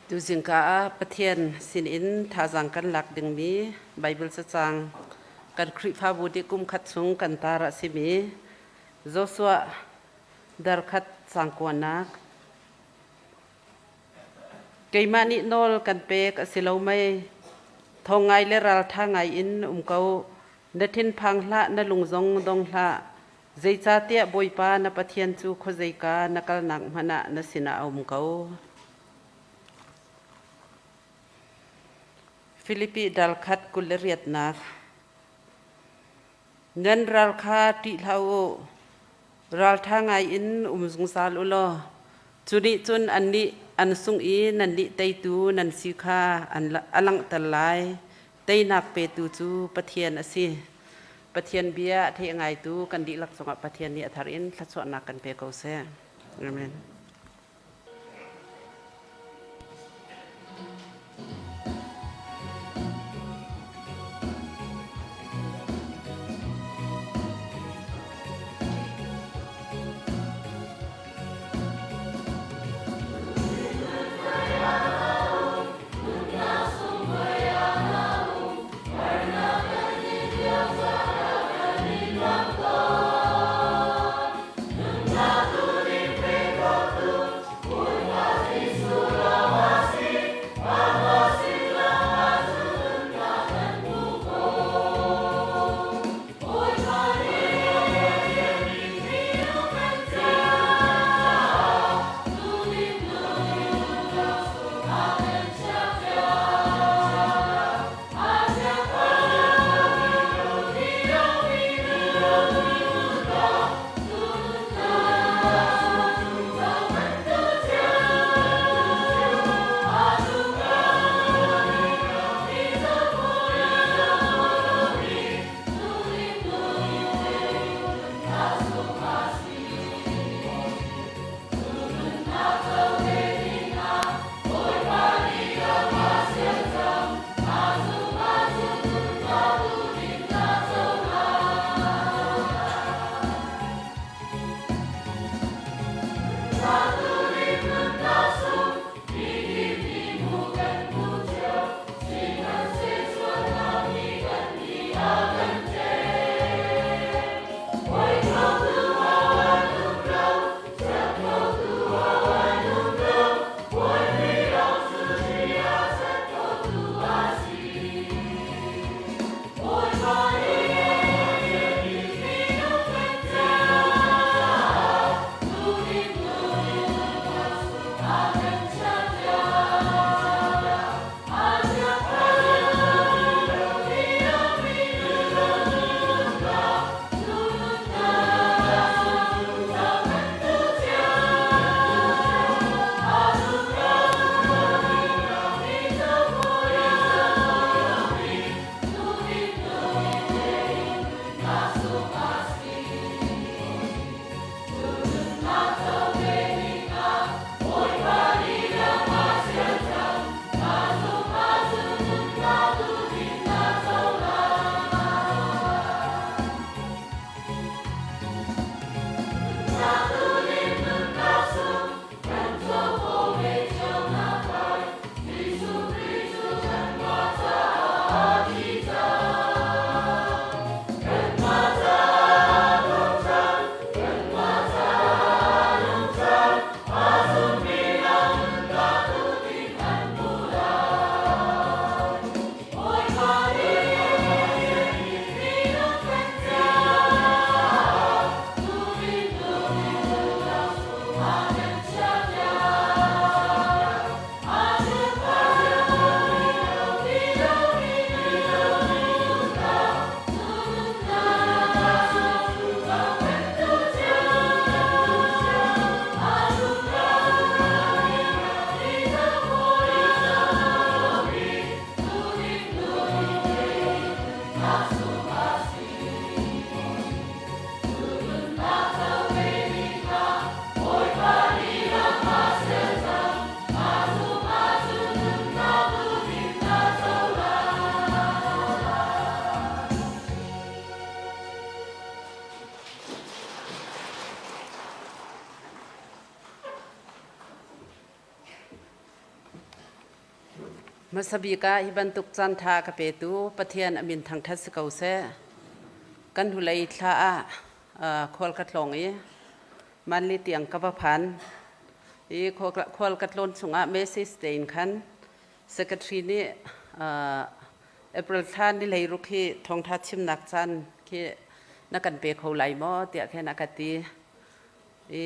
Tuzingka ah Pathian sinin thazaang kan lak dingmi Baibal cacang kan Khrihfabu nih kum khat chung kan tar a simi Joshua darkhat cangkuanak Keimah nih nawl kan pek a si lo mei? Thawng ngai le ralṭha ngai in um ko. Na thinphang hlah, na lung zong dong hlah. Zeicahtiah Bawipa na Pathian cu khuazeika na kalnak hmanh ah na sinah a um ko. Filipi dal khat 28nak. Nan ral kha ṭih hlah u. Ralṭha ngai in um zungzal u law cu nih cun annih an sungh i nannih teitu nan si kha a langhter lai. Teinak petu cu Pathian a si. Pathian bia a thei ngaitu kan dihlak cungah Pathian nih a thar in thluachuahnak kan pe ko seh. Amen. Hmasa bik ah hi bantuk caanṭha a ka petu Pathian a min thangṭhat si ko seh. Kan hnulei thla ah khual ka tlawng i Manli tiang ka va phan. I khual ka tlawn chungah message tein khan secretary nih April thla ni 16 hi thawngṭha chimnak caan khi na kan pe kho lai maw tiah khin a ka ti. I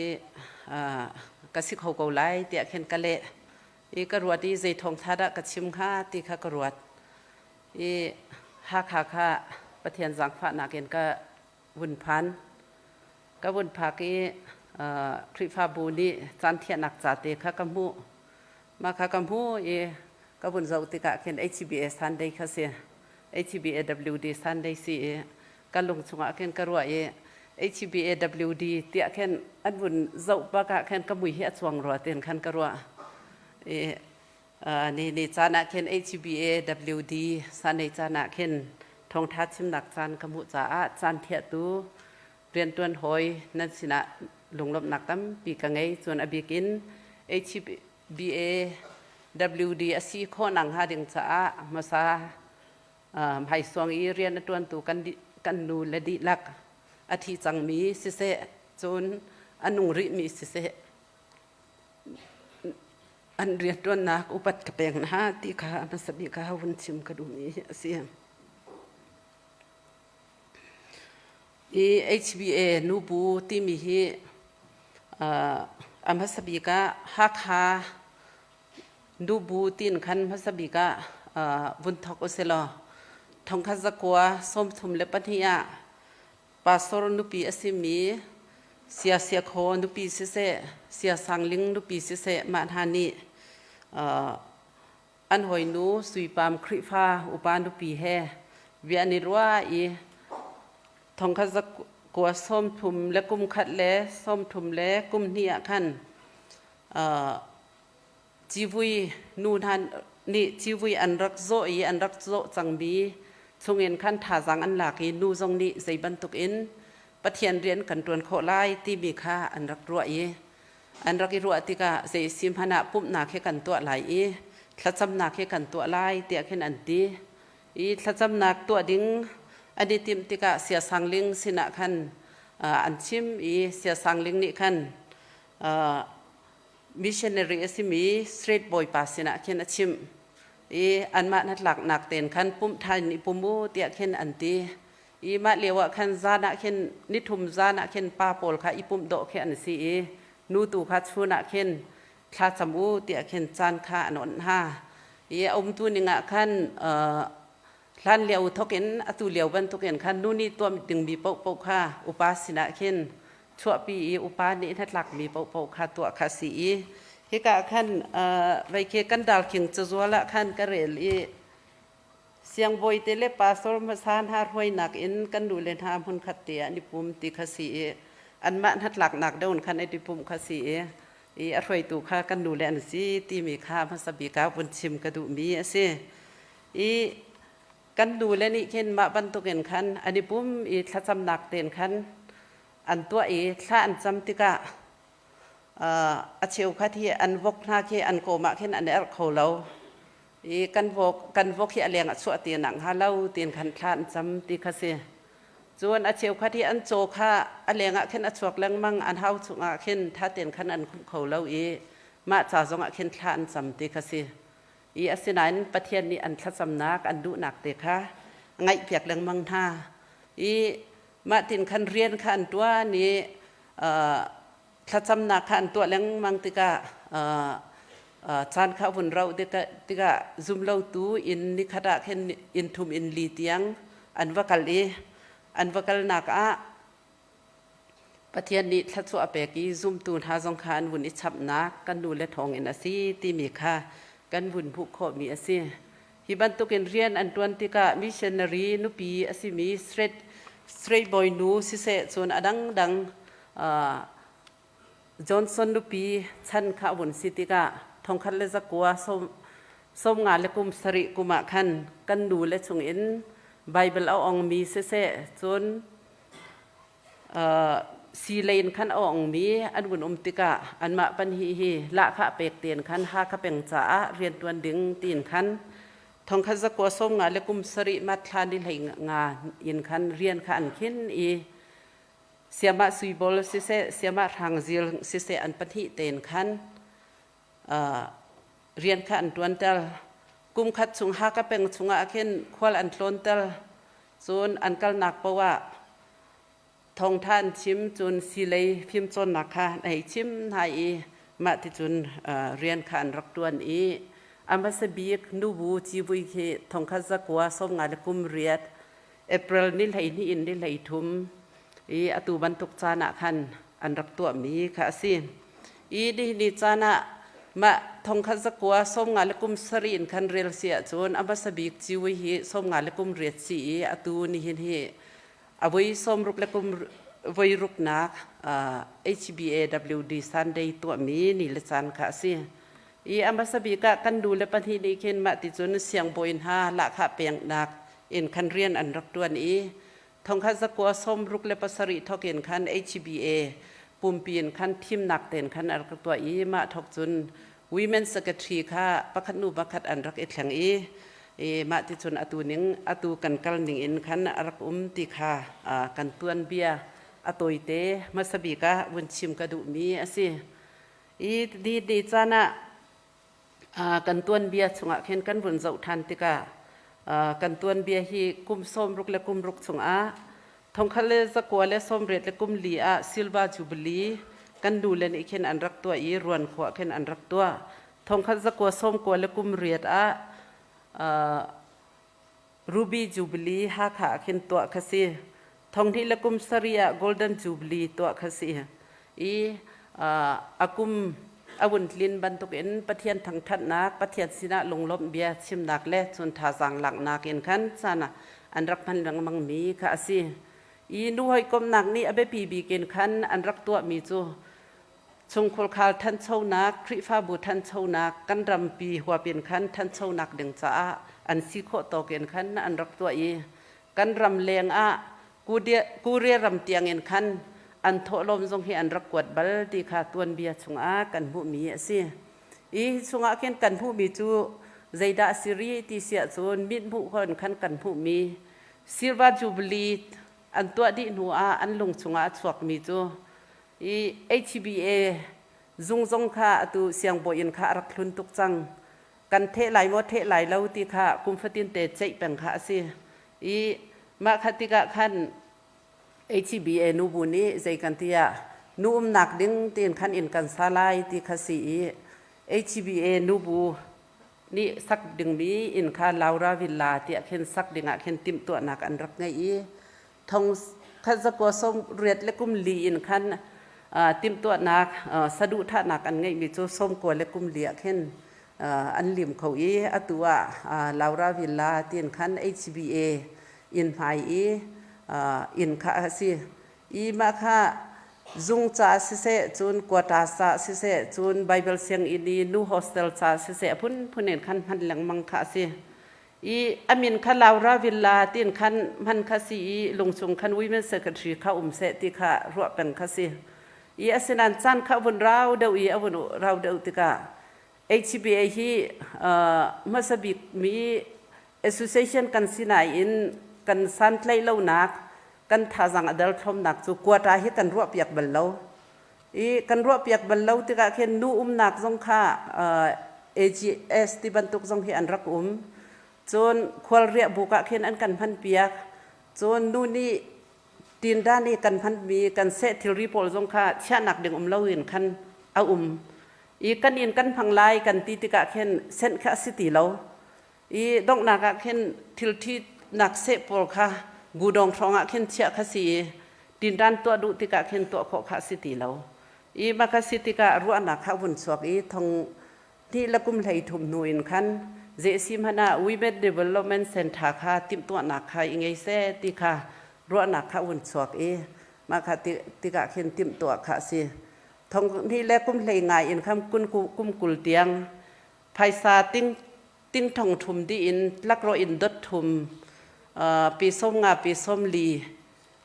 ka si kho ko lai tiah khin ka leh. I ka ruat i zei thawngtha dah ka chim hnga ti kha ka ruat. I Hakha kha Pathian zaangfahnak in ka vun phan. Ka vun phak i Khrihfabu nih caan thiahnak ca te kha ka hmuh. Mah kha ka hmuh i ka vun zoh tikah khin HBA Sunday kha si. HBA WD Sunday si i ka lung chungah khin ka ruah i HBA WD tiah khin an vun zoh bak ah khin ka mui hi a cuang rua ti'n khan ka ruah. I ni ni caan ah khin HBA WD Sunday caan ah khin thawngtha chimnak caan ka hmuh caah caan thiahtu riantuan hawi nan sinah lunglawmhnak tampi ka ngei. Cun a bik in HBA WD a si khawh nakhnga ding caah hmasa hmaisuang i rian a ṭuantu kan nu le dihlak a thi cangmi siseh, cun a nung rihmi siseh, an rianṭuannak upat ka pek hna ti kha a hmasa bik ah vun chim ka duhmi a si. Hi HBA nubu timi hi a hmasa bik ah Hakha Nubu tiin khan hmasa bik ah vun thawk usilaw thongkhat zakua 32 ah pastor nupi a simi Sia Sia Khaw nupi siseh, Sia Sang Ling nupi siseh mah hna nih an hawinu Suipam Khrihfa upa nupi he bia an i ruah i thongkhat zakua sawmthum le kum khat le sawmthum le kum hnih ah khan Civui nu hna nih civui an rak zawh i an rak zawh cangmi chungin khan thazaang an lak i nu zong nih zei bantukin Pathian rian kan ṭuan khawh lai timi kha an rak ruah i an rak i ruah tikah zei si hmanh ah pumhnak hi kan tuah lai i thlacamnak hi kan tuah lai tiah khin an ti i thlacamnak tuah ding an i timh tikah Siasang Ling sinah khan an chim i Siasang Ling nih khan missionary a simi Strait bawipa sinah khin a chimh i anmah hnatlaknak tein khan pumh ṭhan i pum u tiah khin an ti i mah lio ah khan zan ah khin nithum zan ah khin pa pawl kha i pumh dawh khi an si i nu tu kha chun ah khin thla cam u tiah khin caan kha an onh hna i a umtu ning ah khan hlan lio thawk in atu lio bantukin khan nu nih tuah dingmi paohpaoh kha upa sinah khin chuahpi i upa nih hnatlakmi paohpaoh kha tuah kha a si i hika ah khan vei khi kan darkhing cazual ah khan ka rel i siangbawi te le pastor hmasa hna hruainak in kan nu le hna hmunkhat te ah an i pum ti kha si i anmah hnatlaknak deuh in khan an i pumh kha si i i a hruaitu kha kan nu le an si timi kha hmasa bik ah vun chim ka duhmi a si. I kan nule nih khin mah bantukin khan an i pum i thlacamnak tein khan an tuah i thla an cam tikah a cheukhat hi an vok hna khi an kawm ah khin an erh kho lo i kan vok hi a leng a chuah ti nak hnga lo tiin khan thla an cam ti kha si. Cun a cheukhat hi an caw kha a leng ah khin a chuak lengmang, an hau chungah khin tha tein khan an khumh kho lo i mah ca zongah khin thla an cam ti kha si. I asinain Pathian nih an thlacamnak an duhnak te kha a ngaihpiak lengmang hna. I mah tin khan rian kha an ṭuan i thlacamnak kha an tuah lengmang tikah caan kha a vun rauh tikah zumlotu inn nikhat ah khin inn thum inn li tiang an va kal i an va kalnak ah Pathian nih thluachuah a pek i zumtu hna zong kha an vun i chapnak kan nule thawngin a si timi kha kan vun hmuh khawhmi a si. Hi bantukin rian an ṭuan tikah missionary nupi a simi straight bawinu siseh cun a dangdang Johnson nupi chan kha a vun si tikah 1970 kum ah khan kan nule chungin Bible a ongmi siseh cun Sii in khan a ongmi an vun um tikah anmah pahnih hi lahkhah pek tein khan Hakha peng caah rianṭuan ding tiin khan. Thongkhat zakua som nga le kum sarih mat thla ni hlei nga in khan rian kha an khin i Siamah Suibol siseh, Siamah Hrangzil siseh an pahnih tein khan rian kha an ṭuanter. Kum khat chung Hakha peng chungah khin khual an tlawnter. Cun an kalnak paoh ah thawngṭha an chim, cun silei fimcawnnak kha an hei chim hna i mah ticun rian kha an rak ṭuan i a hmasa bik nubu civui khi thongkhat zakua sawmnga le kum riat April ni 12 in ni 33 i atu bantuk caan ah khan an rak tuahmi kha a si. I nihin caan ah mah thongkhat zakua sawmnga le kum sarih in khan rel si ahcun a hmasa bik ciwi hi sawmnga le kum riat si i atu nihin hi a voi sawmruk le kum voi ruknak HBAWD Sunday tuahmi ni le caan kha a si. I a hmasa bik ah kan nu le pahnih nih khin mah ti cun siangbawi hna lahkhah peknak in khan rian an rak ṭuan i thongkhat zakua sawmruk le pasarih thawk in khan HBA pumpi in khan thimnak tein khan an rak tuah i mah thawk cun Women Secretary kha pakhat nu pakhat an rak i thleng i mah ti cun atu ning atu kan kal ning in khan a rak um ti kha kan tuanbia a tawite hmasa bik ah vun chim ka duhmi a si. I ni ni caan ah kan tuanbia chungah khin kan vun zoh ṭhan tikah kan tuanbia hi kum sawmruk le kum ruk chungah thongkhat le zakua le sawmriat le kum li ah Silver Jubilee kan nule nih khin an rak tuah i ruan khua khin an rak tuah. Thongkhat zakua sawmkua le kum riat ah Ruby Jubilee Hakha ah khin tuah kha si. Thonghnih le kum sarih ah Golden Jubilee tuah kha si. I a kum a vun tlin bantukin Pathian thangṭhatnak, Pathian sinah lunglawmh bia chimnak le cun thazaang laknak in khan caan ah an rak hman lengmang mi kha a si. I nu hawikomhnak nih a biapi bik in khan an rak tuahmi cu chungkhurkhal thanchonak, Khrihfabu thanchonak, kan rampi huap in khan thanchonak ding caah an si khawh tawk in khan an rak tuah i kan ram leng ah Korea ram tiang in khan an thawhlawm zong hi an rak kuat bal ti kha tuanbia chungah kan hmuhmi a si. I chungah khin kan hmuhmi cu zeidah a si rih ti siah cun mithmuh khon khan kan hmuhmi Silver Jubilee an tuah dih hnu ah an lung chungah a chuakmi cu i HBA zung zong kha atu siangbawi inn kha a rak hlun tuk cang. Kan theh lai maw theh lai lo ti kha kum fatin te ceih peng kha a si. I mah kha tikah khan HBA nubu nih zei kan ti ah nu umnak ding tiin khan inn kan sa lai ti kha si i HBA nubu nih sak dingmi inn kha Laura Villa tiah khin sak dingah khin timhtuahnak an rak ngeih i thong khat zakua sawm riat le kum li in khan timhtuahnak saduhthahnak an ngeihmi cu sawmkua le kum li ah khin an lim kho i atu ah Laura Villa tiin khan HBA inn hmai i inn kha a si i mah kha zung ca siseh cun quata ca siseh cun Bible sianginn i nu hostel ca siseh a phunphun in khan hman lengmang kha a si. I a min kha Laura Villa tiin khan hman kha si i lungchung khan Women Secretary kha um seh ti kha ruah peng kha si. I asinain caan kha a vun rau deuh i a vun rau deuh tikah HBA hi hmasa bik mi association kan si nain kan santlaih lonak kan thazang a derthawmnak cu quota hi kan ruahpiak bal lo. I kan ruahpiak bal lo tikah khin nu umnak zong kha AGS ti bantuk zong hi an rak um. Cun khualriah buk ah khin an kan hmanpiak. Cun nu nih tindan i kan hmanmi kan seh thilri pawl zong kha chiahnak ding um loin khan a um. I kan inn kan hmang lai kan ti tikah khin senh kha a si ti lo. I donghnak ah khin thilṭhinak seh pawl kha gudawng hrawng ah khin chiah kha si i tinṭan tuah duh tikah khin tuah khawh kha a si ti lo. I mah kha si tikah ruahnak kha a vun chuak i thong hnih le kum 13 hnu in khan zeisi hmanh ah Women Development Center kha timhtuahnak kha i ngei seh ti kha ruahnak kha a vun chuak i mah kha tikah khin timhtuah kha a si. Thong hnih le kum hlei ngai in khan kum 20 tiang phaisa ting ting thong thum dih in tlakrawh in dot thum pi som nga pi som li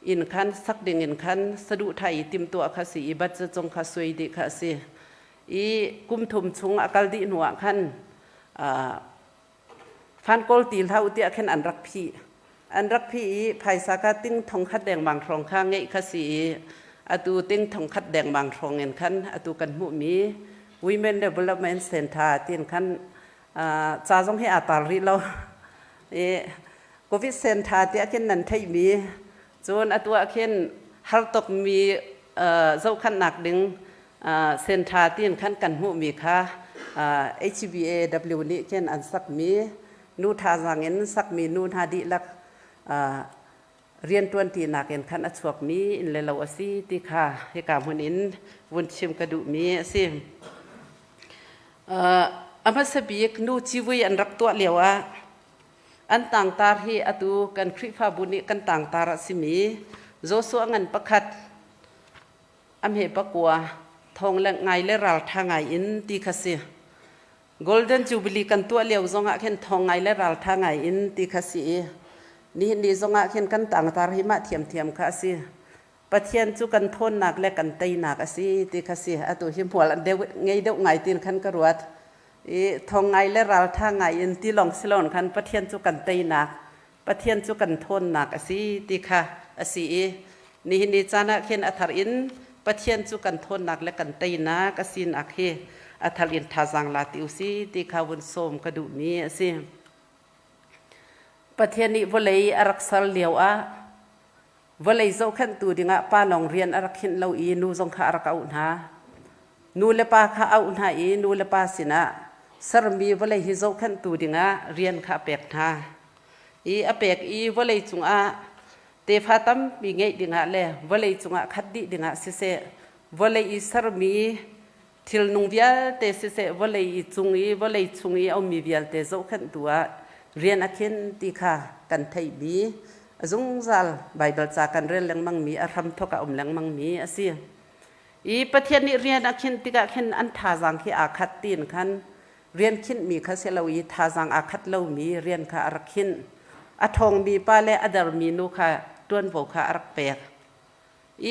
in khan sak ding in khan saduhthah i timhtuah kha si i budget zong kha suai dih kha a si i kum thum chung a kal dih hnu ah khan. Fan kawl ti hlah u tiah khin an rak phih. An rak phih i phaisa kha ting thong khat dengmang hrawng kha ngeih kha si i atu ting thong khat dengmang hrawng in khan atu kan hmuhmi Women Development Center tiin khan ca zong hi aa tar rih lo. I Covid Center tiah khin nan theihmi cun atu ah khin har tukmi zohkhanhnak ding center tiin khan kan hmuhmi kha HBAW nih khin an sakmi nu thazaang in sakmi nu hna dihlak rianṭuanṭinak in khan a chuakmi inn le lo a si ti kha hika hmun in vun chim ka duhmi a si. A hmasa bik nu civui an rak tuah lio ah an tangtar hi atu kan Khrihfabu nih kan tangtar a simi Joshua ngan pakhat a hme pakua thong le ngai le ralṭha ngai in ti kha si. Golden Jubilee kan tuah lio zongah khin thong ngai le ralṭha ngai in ti kha si i nihin ni zongah khin kan tangtar hi mah thiamthiam kha a si. Pathian cu kan thawnnak le kan teinak a si ti kha si. Atu hi hmual an deuh ngei deuh ngai tin khan ka ruat. I thong ngai le ralṭha ngai in ti lawng si loin khan Pathian cu kan teinak, Pathian cu kan thawnnak a si ti kha a si i nihin ni caan ah khin a thar in Pathian cu kan thawnnak le kan teinak a sinak hi a thar in thazaang la ti u si ti kha vun sawm ka duhmi a si. Pathian nih vawlei a rak ser lio ah vawlei zohkhenhtu dingah pa lawng rian a rak khinh lo i nu zong kha a rak auh hna. Nu le pa kha auh hna i nu le pa sinah sermi vawlei hi zohkhenhtu dingah rian kha a pek hna. I a pek i vawlei cungah tefa tampi ngeih dingah le vawlei cungah khat dih dingah siseh, vawlei i sermi thilnung vialte siseh, vawlei i cung i vawlei chung i a ummi vialte zohkhenhtu ah rian a khin ti kha kan theihmi a zungzal Baibal ca kan rel lengmangmi a hramthawk a um lengmangmi a si. I Pathian nih rian a khinh tikah khin an thazaang khi aa khat tiin khan rian khinhmi kha si lo i thazaang aa khat lomi rian kha a rak khinh. A ṭhawngmi pa le a dermi nu kha ṭuanvo kha a rak pek.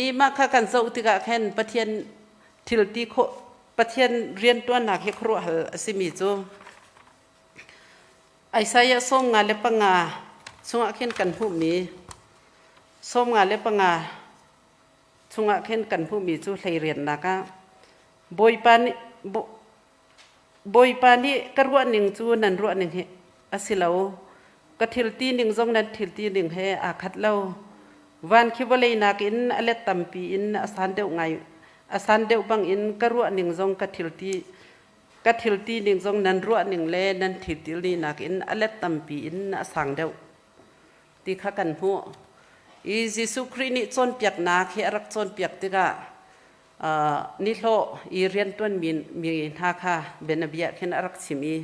I mah kha kan zoh tikah khin Pathian thil ti khawh Pathian rianṭuannak hi khuaruahhal a simi cu Isaiah 55 chungah khin kan hmuhmi 55 chungah khin kan hmuhmi cu hleiriannak ah Bawipa nih Bawipa nih ka ruahning cu nan ruahning hi a si lo. Ka thil ti ning zong nan thil ti ning he aa khat lo. Van khi vawlei nakin a let tampi in a san deuh ngai a san deuh bangin ka ruahning zong ka thil ti ka thil ti ning zong nan ruahning le nan thil ti ni nakin a let tampi in a sang deuh ti kha kan hmuh. I Jesuh Khrih nih cawnpiaknak hi a rak cawnpiak tikah nihlawh i rianṭuanmi mi hna kha bianabia khin a rak chim i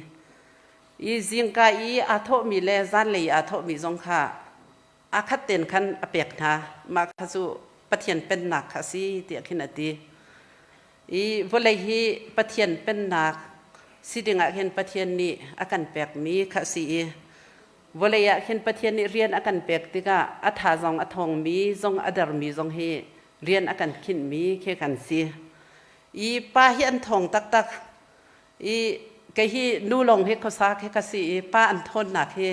i zingka i aa thawhmi le zanlei aa thawhmi zong kha aa khat tein khan a pek hna. Mah kha cu Pathian pennak kha a si tiah khin a ti. I vawlei hi Pathian pennak si dingah khin Pathian nih a kan pekmi kha a si i vawlei ah khin Pathian nih rian a kan pek tikah a tha zong a thawngmi zong a dermi zong hi rian a kan khinhmi khi kan si. I pa hi an thawng taktak. I kei hi nu lawng hi khuasa khi ka si i pa an thawnnak hi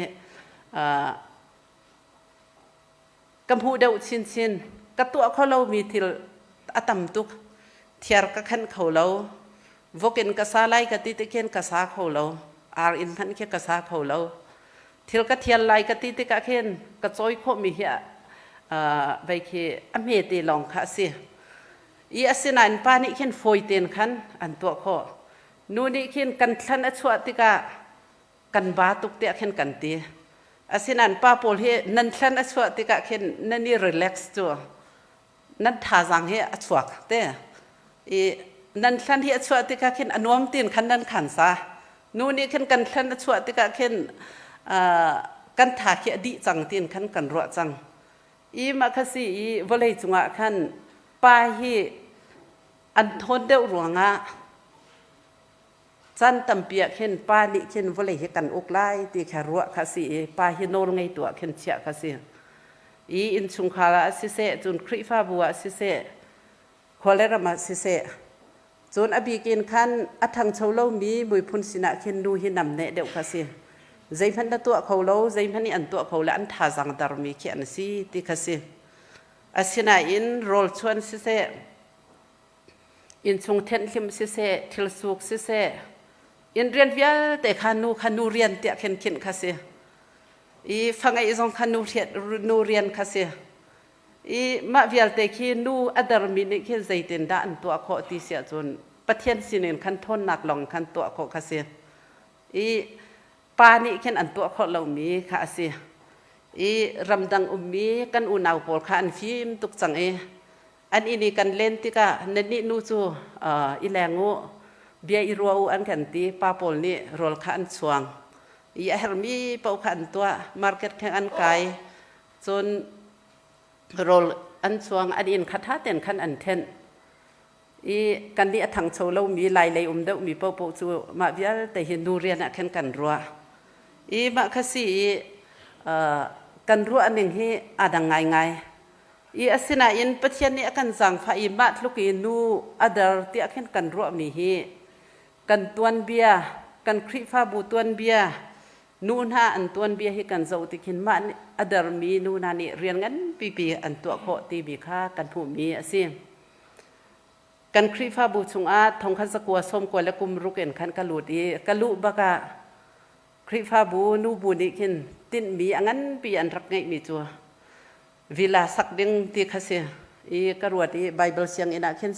ka hmuh deuh chinchin. Ka tuah kho lomi thil a tam tuk. Thiar ka khan kho lo. Vok in ka sa lai ka ti tikhin ka sa kho lo. Ar in hmanh khi ka sa kho lo. Thil ka thial lai ka ti tikah khin ka cawi khawhmi hi vei khi a hmete lawng kha a si. I asinain pa nih khin fawi tein khan an tuah khawh. Nu nih khin kan thlan a chuah tikah kan ba tuk tiah khin kan ti. Asinain pa pawl hi nan thlan a chuah tikah khin nan i relax cu nan thazaang hi a chuak te i nan thlan hi a chuah tikah khin a nuam tin khan nan khan sa nu nih khin kan thlan a chuah tikah khin kan tha khi a dih cang tin khan kan ruah cang i mah kha si i vawlei cungah khan pa hi an thawn deuh ruangah caan tampi ah khin pa nih khin vawlei hi kan uk lai ti kha ruah kha si i pa hi nawl ngeitu ah khin chiah kha si i innchungkhar ah siseh cun Khrihfabu ah siseh khua le ram ah siseh cun a bik in khan a ṭhangcho lomi miphun sinah khin nu hi namneh deuh kha si. Zeihmanh na tuah kho lo, zeihmanh nih an tuah kho le an thazaang darmi khi an si ti kha si. Asinain rawl chuan siseh, innchung thenhhlimh siseh, thil suk siseh, inn rian vialte kha nu kha nu rian tiah khin khinh kha si. I fa ngeih zong kha nu rian, nu rian kha si. I mah vialte khi nu a dermi nih khin zeitindah an tuah khawh ti si ahcun Pathian sinin khan ṭhawnnak lawng khan tuah khawh kha si. I pa nih khin an tuah khawh lomi kha a si. I ramdang ummi kan unau pawl kha an fim tuk cang i an inn i kan len tikah nannih nu cu i leng u, bia i ruah u an kan ti. Pa pawl nih rawl kha an chuang i a herhmi paoh kha an tuah. Market kheng an kai. Cun rawl an chuang, an inn kha ṭha tein khan an thenh. I kannih a thangcho lomi Lailei um deuhmi paohpaoh cu mah vialte hi nu rian ah khan kan ruah. I mah kha si i kan ruah ning hi aa dang ngaingai. I asinain Pathian nih a kan zaangfah i mah tluk i nu a der tiah khin kan ruahmi hi kan tuanbia, kan Khrihfabu tuanbia, nu hna an tuanbia hi kan zoh tik hin mah a dermi nu hna nih rian nganpipi an tuah khawh timi kha kan hmuhmi a si. Kan Khrihfabu chungah thongkhat zakua sawmkua le kum ruk in khan ka lut i ka luh bak ah Khrihfabu nubu nih khin tinhmi a nganpi an rak ngeihmi cu villa sak ding ti kha si i ka ruat i Bible sianginn ah khin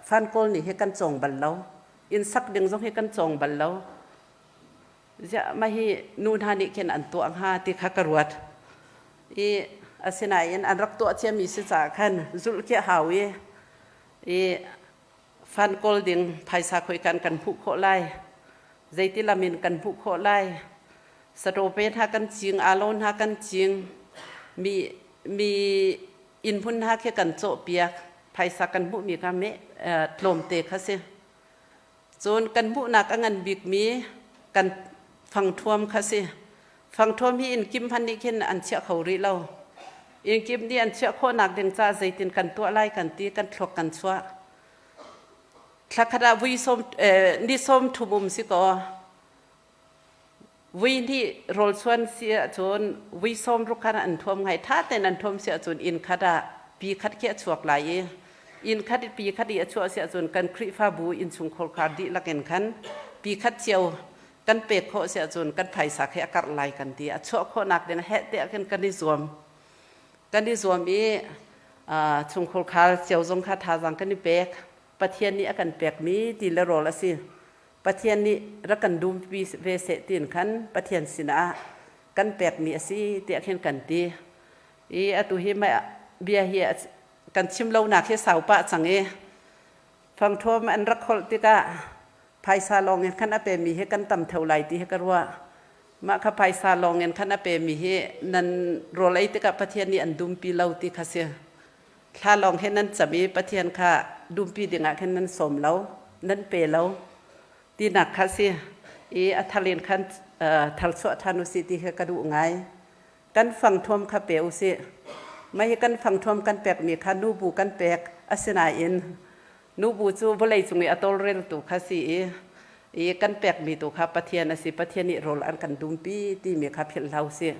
fan kawl nih hi kan cawng bal lo inn sak ding zong hi kan cawng bal lo ziah mah hi nu hna nih khin an tuah hnga ti kha ka ruat i asinain an rak tuah ciami si caah khan zulh khi a hau i i fan kawl ding phaisa khoi kan kan hmuh khawh lai zeiti lam in kan hmuh khawh lai saṭaw hna kan cing alo hna kan cing mi mi inn hmun hna khi kan cawh piak phaisa kan hmuhmi kha me tlawmte kha si Cun kan hmuhnak a ngan bikmi kan fangṭhuam kha si. Fangṭhuam hi inn kim hmanh nih khin an chiah kho rih lo. Inn kim nih an chiah khawhnak ding caah zeitin kan tuah lai kan ti, kan thluak kan chuah. Thla khat ah vui sawm, ni sawm thum um si kaw, vui hnih rawlchuan si ahcun vui sawm ruk khan an thuam ngai tha tein an thuam si ahcun inn khat ah pi khat khi a chuak lai i inn khat pi khat i a chuah si ahcun kan Khrihfabu innchungkhar khar dihlak in khan pi khat cio kan pek khawh si ahcun kan phaisa khi a karh lai kan ti a chuah khawhnak ding heh te ah khin kan i zuam kan i zuam i chungkhur khar cio zong kha thazaang kan i pek Pathian nih a kan pekmi ti le rawl a si Pathian nih rak kan dumpi ve seh tiin khan Pathian sinah kan pekmi a si tiah khin kan ti. I atu hi bia hi kan chim lonak hi sau pah cang i fangṭhuam an rak holh tikah phaisa lawng in khan a pemi hi kan tam theo lai ti hi ka ruah. Mah kha phaisa lawng in khan a pemi hi nan rawl ei tikah Pathian nih an dumpi lo ti kha si. Thla lawng he nan cam i Pathian kha dumpi dingah khin nan sawm lo, nan pe lo tinak kha si. I a thal in khan thal chuah ṭhan usih ti kha ka duh ngai. Kan fangthuam kha pe usih. Mah hi kan fangthuam kan pekmi kha nubu kan pek asinain nubu cu vawlei cung i a tawlreltu kha si i i kan pekmi tu kha Pathian a si. Pathian nih rawl an kan dumpi timi kha philh hlah usih.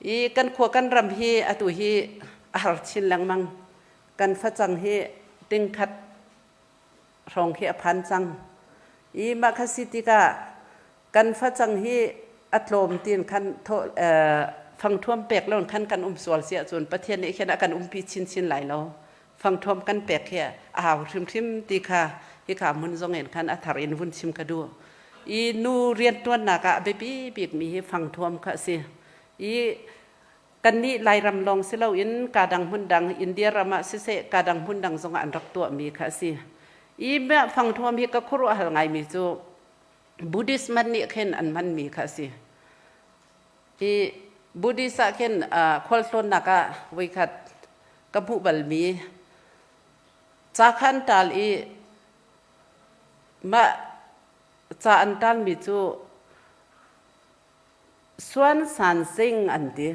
I kan khua kan ram hi atu hi a har chin lengmang. Kan facang hi tingkhat hrawng khi a phan cang. I mah kha si tikah kan facang hi a tlawm tiin khan fangthuam pek lo khan kan um sual si ahcun Pathian nih khin a kan umpi chinchin lai lo. Fangthuam kan pek hi a hau hrimhrim ti kha hika hmun zong in khan a thar in vun chim ka duh. I nu rianṭuannak ah a biapi bikmi hi fangthuam kha a si. I kannih Lairam lawng si loin ka dang hmun dang India ram ah siseh ka dang hmun dang zongah an rak tuahmi kha a si. I fangthuam hi ka khuaruah hal ngaimi cu Buddhist man nih khin an hmanmi kha a si. Hi Buddhist ah khin khualtlawnnak ah voikhat ka hmuh balmi ca kha an ṭal i mah ca an ṭalmi cu Suan San Sing an ti.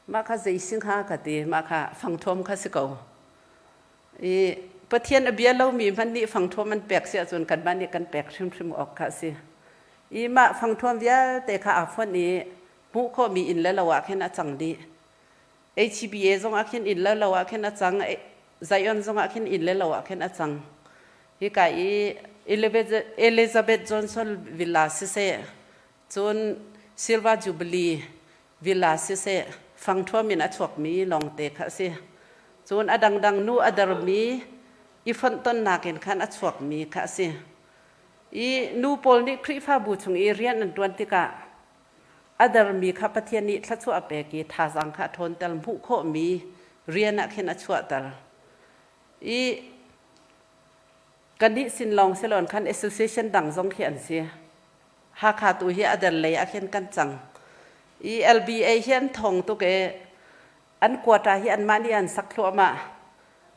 Mah kha zei si hnga ka ti. Mah kha fangthuam kha si ko. I Pathian a bia lomi hmanh nih fangthuam an pek si ahcun kanmah nih kan pek hrimhrim awk kha a si. I mah fangthuam vialte kha aa fonh i hmuh khawhmi inn le lo ah khin a cang dih. HBA zong ah khin inn le lo ah khin a cang. Zion zong ah khin inn le lo ah khin a cang. Hika i Elizabeth Johnson Villa siseh, cun Silver Jubilee Villa siseh, fangthuam in a chuakmi lawngte kha a si. Cun a dangdang nu a dermi i fonhtonnak in khan a chuakmi kha a si. I nu pawl nih Khrihfabu chung i rian an ṭuan tikah a dermi kha Pathian nih thluachuah a pek i thazaang kha a ṭhawnter hmuh khawhmi rian ah khin a chuahter. I kannih sin lawng si loin khan association dang zong khi an si. Hakha tu hi a der lei ah khin kan cang. I LBA hi an thong tuk i an quota hi anmah nih an sak thluahmah.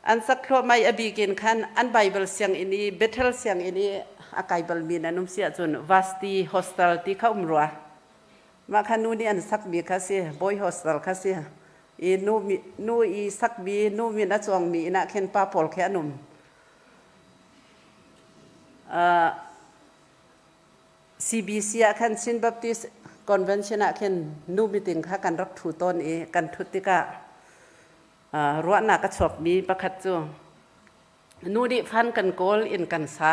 An sak thluahmah i a bik in khan an Bible sianginn i Bethel sianginn i a kai balmi nan um si ahcun Vasti Hostel ti kha um rua. Mah kha nu nih an sakmi kha si, boy hostel kha si. I nu, nu i sakmi, nu min a cuangmi inn ah khin pa pawl khi an um. Uh, CBC ah khan Chin Baptist Convention ah khin nu meeting kha kan rak ṭhu tawn i kan ṭhut tikah ruahnak a chuakmi pakhat cu nu nih fan kan kawl in kan sa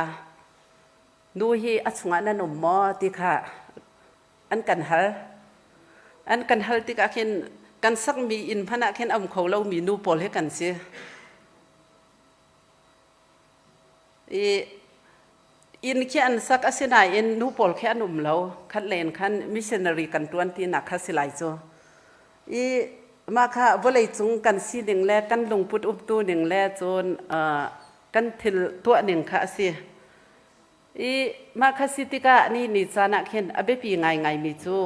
nu hi a chungah nan um maw ti kha an kan hal an kan hal tikah khin kan sakmi inn hmanh ah khin a um kho lomi nu pawl hi kan si I inn khi an sak asinain nu pawl khi an um lo. Khat len khan missionary kan ṭuan tinak kha si lai cu. I mah kha vawleicung kan sining le kan lungput umtu ning le cun kan thil tuah ning kha a si. I mah kha si tikah ni ni caan ah khin a biapi ngaingaimi cu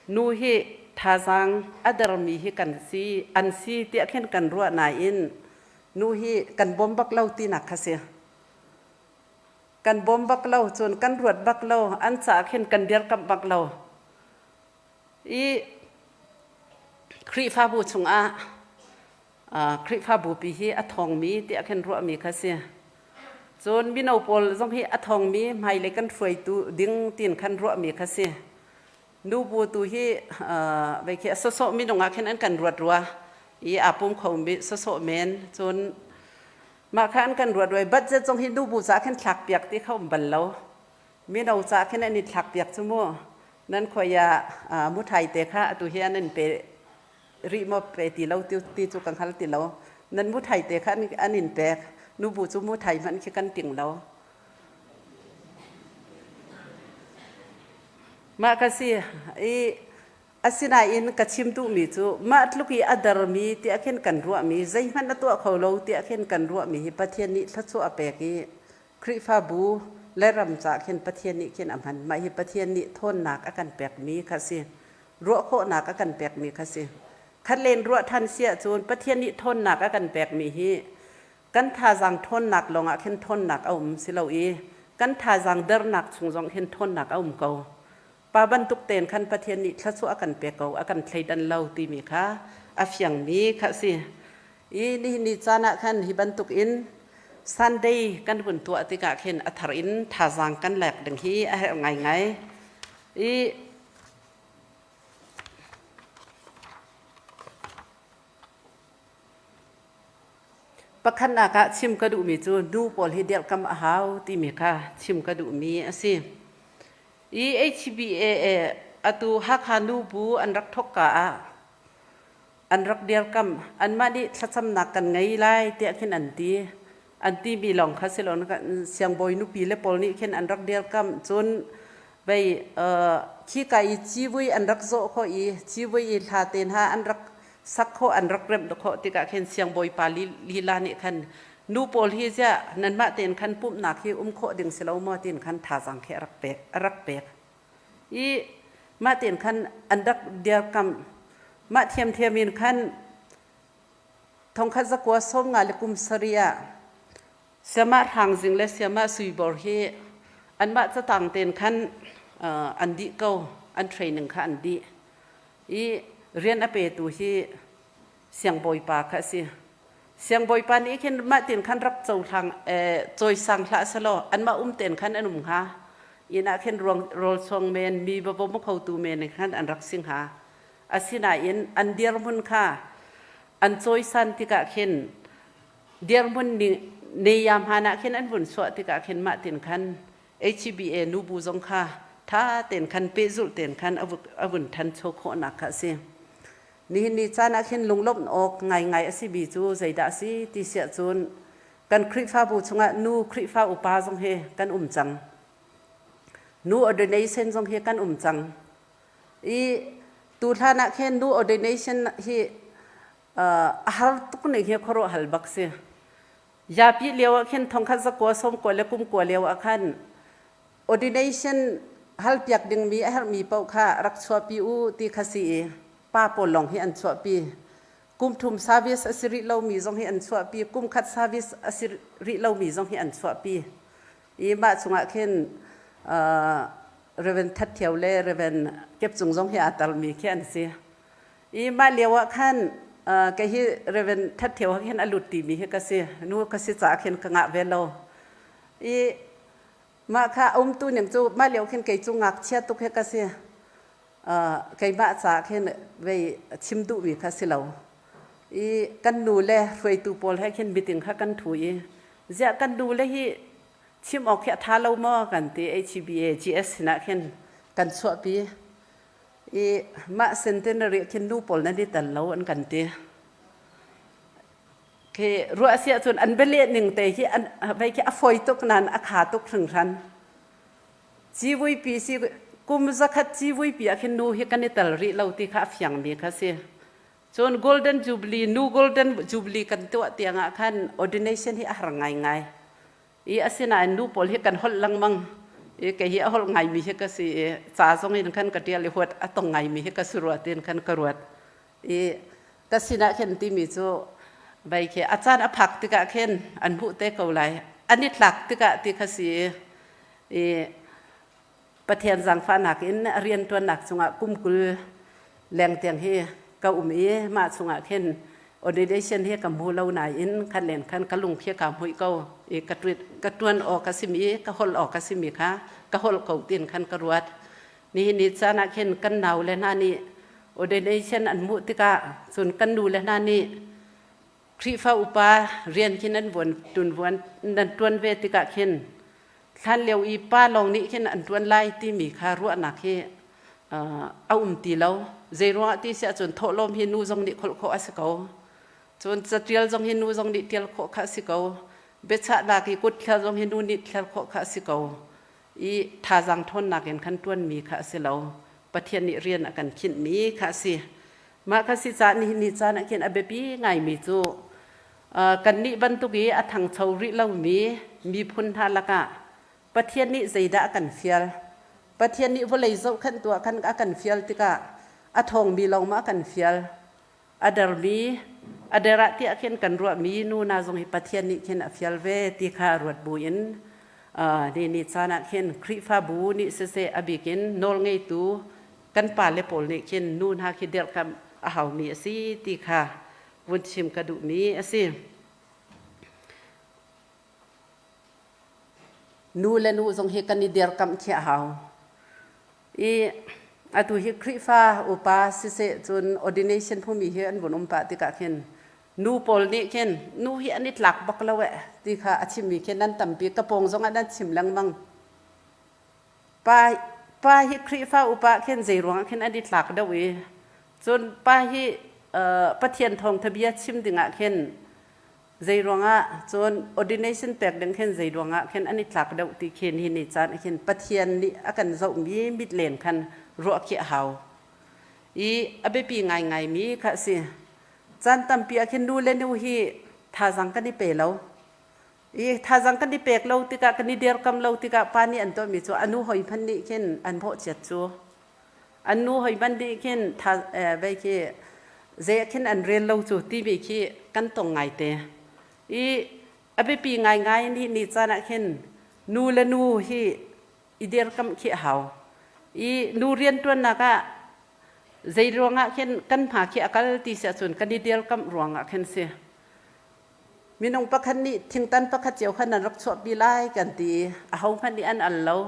nu hi thazaang a dermi hi kan si an si tiah khin kan ruah nain nu hi kan bawm bak lo tinak kha si. Kan bawm bak lo cun kan ruat bak lo an caah khin kan dirkamh bak lo. I Khrihfabu chungah Khrihfabu pi hi a thawngmi tiah khin ruahmi kha si. Cun mino pawl zong hi a thawngmi hmailei kan hruaitu ding tiin khan ruahmi kha si. Nubu tu hi vei khi a sawsawh minung ah khin an kan ruat rua i aa pum khomi sawsawh men cun mah kha an kan ruat rua i budget zong hi nubu caah khin thlak piak ti kha um bal lo. Mino caah khin an i thlak piak cu mu. Nan khoi ah muthai te kha atu hi an in pe rih maw pe ti lo ti cu ka hngal ti lo. Nan muthai te kha an in pek. Nubu cu muthai hmanh khi kan ting lo. Mah ka si i asinain ka chim duhmi cu mah tluk i a dermi tiah khin kan ruahmi zeihmanh a tuah kho lo tiah khin kan ruahmi hi Pathian nih thluachuah a pek i Khrihfabu le ram caah khin Pathian nih khin a hman. Mah hi Pathian nih thawnnak a kan pekmi kha si. Ruah khawhnak a kan pekmi kha si. Khat len ruah ṭhan si ahcun Pathian nih thawnnak a kan pekmi hi kan thazaang ṭhawnnak lawngah khin ṭhawnnak a um si lo i kan thazaang dernak chung zong hin ṭhawnnak a um ko. Pa bantuk tein khan Pathian nih thluachuah a kan pek ko, a kan thleidan lo timi kha a fiangmi kha a si. I nihin ni caan ah khan hi bantuk in Sunday kan hun tuah tikah khin a thar in thazaang kan lek ding hi a herh ngaingai. I Pakhatnak ah chim ka duhmi cu nu pawl hi dirhkamh a hau timi kha chim ka duhmi a si. I HBA atu Hakha nubu an rak thawkka ah an rak dirkamh anmah nih thlacamnak kan ngei lai tiah khin an ti. An timi lawng kha si lo siangbawi nupi le pawl nih khin an rak dirkamh cun vei khika i civui an rak zawh khawh i civui i hla te hna an rak sak khawh an rak remh khawh tikah khin siangbawipa lila nih khan nu pawl hi ziah nanmah tein khan pumhnak hi um khawh ding si lo maw tiin khan thazaang khi a rak pek a rak pek i mah tein khan an rak dirkamh mah thiamthiam in khan thongkhat zakua sawm nga le kum sarih ah Siamah Hrangzing le Siamah Suibor hi anmah catang tein khan an dih ko an training kha an dih i rian a petu hi siangbawipa kha a si. Siangbawipa nih khin mah tin khan rak cohlang cawisang hlah selaw anmah um tein khan an um hnga. Inn ah khin rawl chuang men, mi va bawm khotu men khan an rak si hnga. Asinain an dirhmun kha an cawisan tikah khin dirhmun ne yam han ah khin an vun chuah tikah khin mah tin khan HBA nubu zong kha tha tein khan pehzulh tein khan a vun thancho khawhnak kha a si. Nihin ni caan ah khin lunglawmh awk ngaingai a simi cu zeidah a si ti siah cun kan Khrihfabu chungah nu Khrihfa upa zong hi kan um cang. Nu ordination zong hi kan um cang. I tu hlan ah khin nu ordination hi a har tuk ning hi khuaruah hal bak si. Yapi lio ah khin thongkhat zakua sawmkua le kumkua lio ah khan ordination halpiak dingmi a herhmi paoh kha rak chuahpi u ti kha si i pa pawl lawng hi an chuahpi. Kum thum service a si rih lomi zong hi an chuahpi. Kum khat service a si rih lomi zong hi an chuahpi. I mah chungah khin Reverend That Thio le Reverend Kep Cung zong hi aa talmi khi an si. I mah lio ah khan kei hi Reverend That Thio khin a lut timi hi ka si. Nu ka si caah khin ka ngah ve lo. I mah kha umtu ning cu mah lio khin kei cu ngakchia tuk hi ka si. Keimah caah khin vei chim duhmi kha si lo. I kan nu le hruaitu pawl he khin meeting kha kan thu i ziah kan nu le hi chim awk hi a tha lo maw kan ti HBA GS sinah khin kan chuahpi. I mah centenary khin nu pawl nan i tel lo an kan ti. Khi ruah si ahcun an bialeh ning te hi an vei khi a fawi tuk nain a kha tuk hringhran. Civuipi si kum zakhat civuipi ah khin nu hi kan i tel rih lo ti kha a fiangmi kha si. Cun Golden Jubilee nu Golden Jubilee kan tuah tiang ah khan ordination hi a har ngaingai. I asinain nu pawl hi kan holh lengmang i kei hi a holh ngaimi hi ka si i ca zong in khan ka ṭial i huat a tong ngaimi hi ka si rua tiin khan ka ruat. I ka sinah khin timi cu vei khi a caan a phak tikah khin an hmuh te ko lai. An i tlak tikah ti kha si i Pathian zaangfahnak in a rianṭuannak cungah kum 20 leng tiang hi ka um i mah chungah khin ordination hi ka hmu lo nain khan len khan ka lung khi kaa hmuih ko i ka ṭuan awk a simi ka holh awk a simi kha ka holh ko tiin khan ka ruat. Nihin ni caan ah khin kan nau le hna nih ordination an hmuh tikah cun kan nu le hna nih Khrihfa upa rian khin an vuan ṭun nan ṭuan ve tikah khin hlan lio i pa lawng nih khin an ṭuan lai timi kha ruahnak hi a um ti lo. Zei ruangah ti si ahcun thawhlawm hi nu zong nih kholh khawh a si ko. Cun caṭial zong hi nu zong nih ṭial khawh kha a si ko. Biachahnak i kut thler zong hi nu nih thler khawh kha a si ko. I thazaang ṭhawnnak in khan ṭuanmi kha a si lo. Pathian nih rian a kan khinhmi kha a si. Mah kha si caah nihin ni caan ah khin a biapi ngaimi cu kannih bantuk i a thangcho rih lomi miphun hna lakah Pathian nih zeidah a kan fial? Pathian nih vawlei zohkhenhtu ah khan a kan fial tikah a ṭhawngmi lawng ma a kan fial? A dermi, a der ah tiah khin kan ruahmi nu hna zong hi Pathian nih khin a fial ve ti kha ruat buin ni ni caan ah khin Khrihfabu nih siseh a bik in nawlngeitu kan pale pawl nih khin nu hna khi dirhkamh a haumi a si ti kha vun chim ka duhmi a si. Nu le nu zong hi kan i dirkamh khi a hau. I atu hi Khrihfa upa siseh cun ordination phumi hi an vun um pah tikah khin nu pawl nih khin nu hi an i tlak bak lo eh ti kha a chimmi khi nan tampi ka pawng zong ah nan chim lengmang. Pa, pa hi Khrihfa upa khin zei ruangah khin an i tlak deuh i cun pa hi Pathian thawngtha bia chim dingah khin zei ruangah cun ordination pek ding khin zei ruangah khin an i tlak deuh ti khin hi ni caan khin Pathian nih a kan zohmi mit len khan ruah khi a hau i a biapi ngaingai mi kha a si. Caan tampi ah khin nu le nu hi thazaang kan i pe lo. I thazang kan i pek lo tikah kan i dirkam lo tikah pa nih an tuahmi cu a nu hoi hmanh nih khin an bawhchiat cu an nu hoi hmanh nih khin tha vei khi zei khin an rel lo cu timi khi kan tong ngaite i a biapi ngaingai ni ni caan ah khin nu le nu hi i dirkamh khi a hau i nu rianṭuannak ah zei ruangah khin kan hma khi a kal ti si ahcun kan i dirkamh ruangah khin si. Minung pakhat nih thingtan pakhat cio kha nan rak chuahpi lai kan ti i ahohmanh nih an al lo.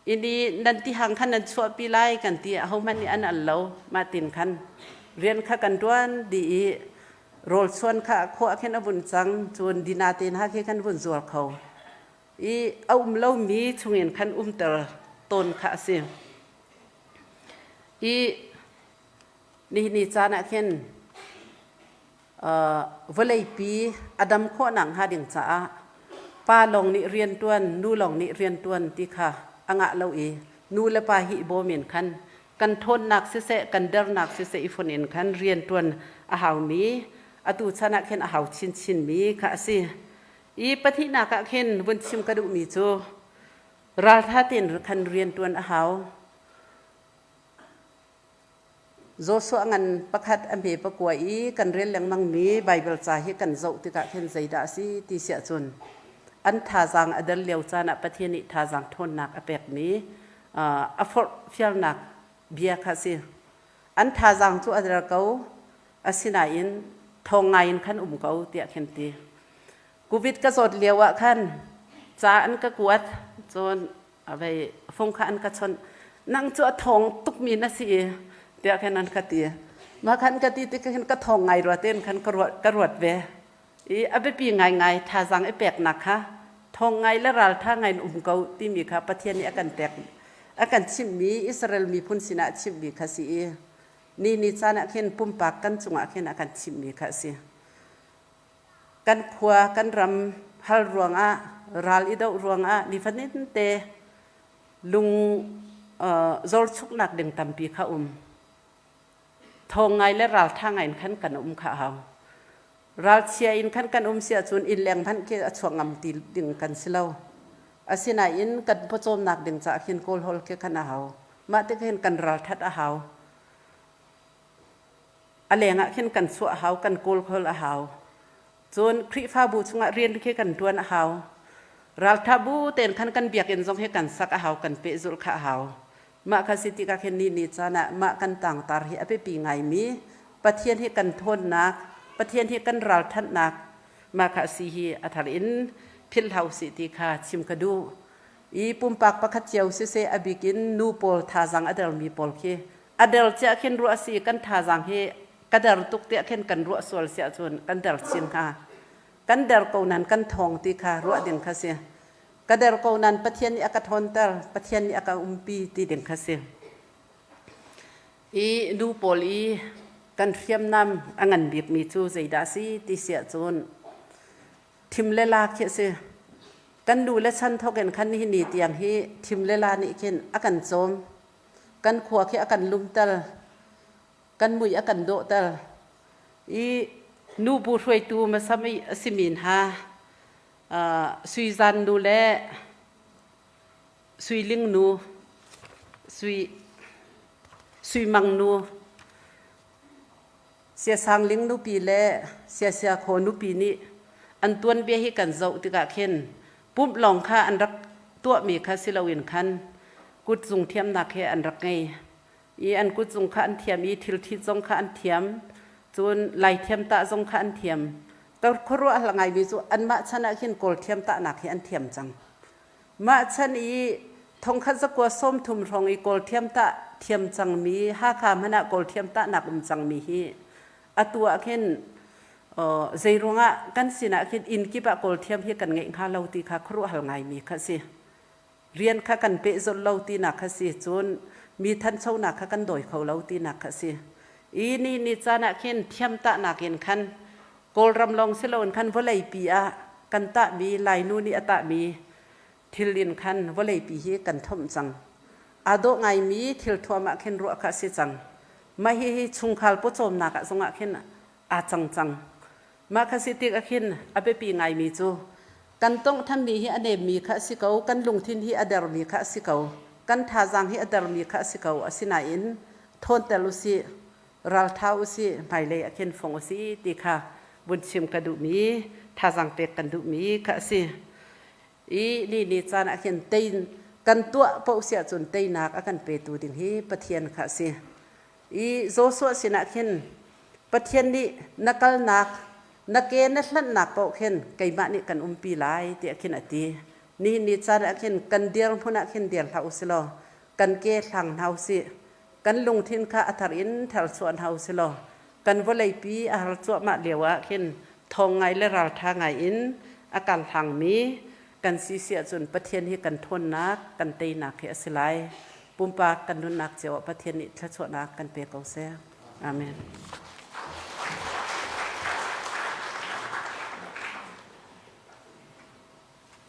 Ini nan tihang khan nan chuahpi lai kan ti ahohmanh nih an al lo. Mah tin khan rian kha kan ṭuan dih i rawl chuan kha khua khin a vun cang cun dina te hna khi kan vun zuar kho. I a um lomi chungin khan umter tawn kha a si. I nihin ni caan ah khin vawleipi a dam khawhnak hnga ding caah pa lawng nih rianṭuan, nu lawng nih rianṭuan ti kha a ngah lo i nu le pa hi i bawm in khan kan ṭhawnnak siseh, kan dernak siseh i fun in khan rianṭuan a haumi atu chan ah khin a hau chinchinmi kha a si. I pahnihnak ah khin vun chim ka duhmi cu ralṭha tein khan rianṭuan a hau. Joshua ngan pakhat a hme pakua i kan rel lengmangmi Baibal ca hi kan zoh tikah khin zeidah a si ti siah cun an thazaang a der lio caan ah Pathian nih thazaang ṭhawnnak a pekmi a forhfialnak bia kha a si. An thazaang cu a der ko, asinain ṭhawng ngai in khan um ko tiah khin ti. Covid ka zawt lio ah khan ca an ka kuat, cun a vei fung kha an ka chawnh nang cu a thawng tukmi na si i tiah khan an ka ti. Mah khan ka ti tik khin ka thawng ngai rua tein khan ka ruat ve i a biapi ngaingai thazaang i peknak kha thawng ngai le raltha ngai in um ko timi kha Pathian nih a kan pek a kan chimhmi Israel miphun sinah a chimhmi kha si i ni ni caan ah khin pumpak kan cungah khin a kan chimhmi kha a si. Kan khua kan ram hal ruangah ral i doh ruangah nifatin te lung zorchuknak ding tampi kha um. Thawng ngai le raltha ngai in khan kan um kha hau. Ralchia in khan kan um si ahcun inn leng hmanh khi a chuak ngam ti ding kan si lo. Asinain kan pawcawmnak ding caah khin kawlhawl khi khan a hau. Mah tik hin kan ralthat a hau. A leng ah khin kan chuah a hau, kan kawlhawl a hau. Cun Khrihfabu chungah rian khi kan ṭuan a hau. Ralṭha bu tein khan kan biakinn zong hi kan sak a hau, kan pehzulh kha a hau. Mah kha si tikah khin ni ni caan ah mah kan tangtar hi a biapi ngaimi Pathian hi kan ṭhawnnak, Pathian hi kan ralṭhatnak mah kha a si hi a thar in philh hau sih ti kha chim ka duh. I pumpak pakhat cio siseh a bik in nu pawl thazaang a dermi pawl khi a der cia khin ruah si kan thazaang hi ka der tuk tiah khin kan ruah sual si ahcun kan der chin hnga. Kan der ko nan kan thawng ti kha ruah ding kha si. Ka der ko nan Pathian nih a ka thawnter, Pathian nih a ka umpi ti ding kha si. I nu pawl i kan hriamnam a ngan bikmi cu zeidah si ti si ahcun thim le la khi a si. Kan nu le chan thawk in khan nihin ni tiang hi thim le la nih khin a kan cawm. Kan khua khi a kan lumter. Kan mui a kan dawhter. I nubu hruaitu hmasa a simi hna Sui Zan nu le Sui Ling nu, Sui Sui Mang nu, Sia Sang Ling nupi le Sia Sia Khaw nupi nih an tuanbia hi kan zoh tikah khin pumh lawng kha an rak tuahmi kha si loin khan kutzung thiamnak he an rak ngei i an kutzung kha an thiam i thilthit zong kha an thiam, cun laithiam tah zong kha an thiam. Ka khuaruah hal ngaimi cu anmah chan ah khin kawl thiam tahnak hi an thiam cang. Mah chan i 1930 hrawng i kawl thiam tah thiam cangmi Hakha hmanh ah kawl thiam tahnak um cangmi hi atu ah khin zei ruangah kan sinah khin inn kip ah kawl thiam hi kan ngeih hnga lo ti kha khuaruah hal ngaimi kha si. Rian kha kan pehzulh lo tinak kha si, cun mi thanchonak kha kan dawi kho lo tinak kha si. I ni ni caan ah khin thiam tahnak in khan Kawlram lawng si loin khan vawleipi ah kan tahmi Lainu nih a tahmi thil in khan vawleipi hi kan thomh cang. Aa dawh ngaimi thil thuam ah khin ruah kha a si cang. Mah hihi chungkhar pawcawmnak ah zongah khin aa cang cang. Mah kha si tik ah khin a biapi ngaimi cu kan tonghthammi hi a nemmi kha a si ko, kan lungthin hi a dermi kha a si ko, kan thazaang hi a dermi kha a si ko. Asinain thawnter u sih, raltha u sih, hmailei ah khin fong u sih ti kha vun chim ka duhmi, thazaang pek kan duhmi kha a si. I ni ni caan ah khin tei kan tuah paoh si ahcun teinak a kan petu ding hi Pathian kha a si. I Joshua sinah khin Pathian nih na kalnak na ke na hlanhnak paoh khin keimah nih kan umpi lai tiah khin a ti. Nihin ni caan ah khin kan dirhmun ah khin dir hlah usih law kan ke hlang hna usih. Kan lungthin kha a thar in tharchuah hna usih law kan vawleipi a har cuahmah lio ah khin thawng ngai le ralṭha ngai in a kal hlangmi kan si si ahcun Pathian hi kan ṭhawnnak, kan teinak hi a si lai. Pumpak kan nunnak cio ah Pathian nih thluachuahnak kan pe ko seh. Amen.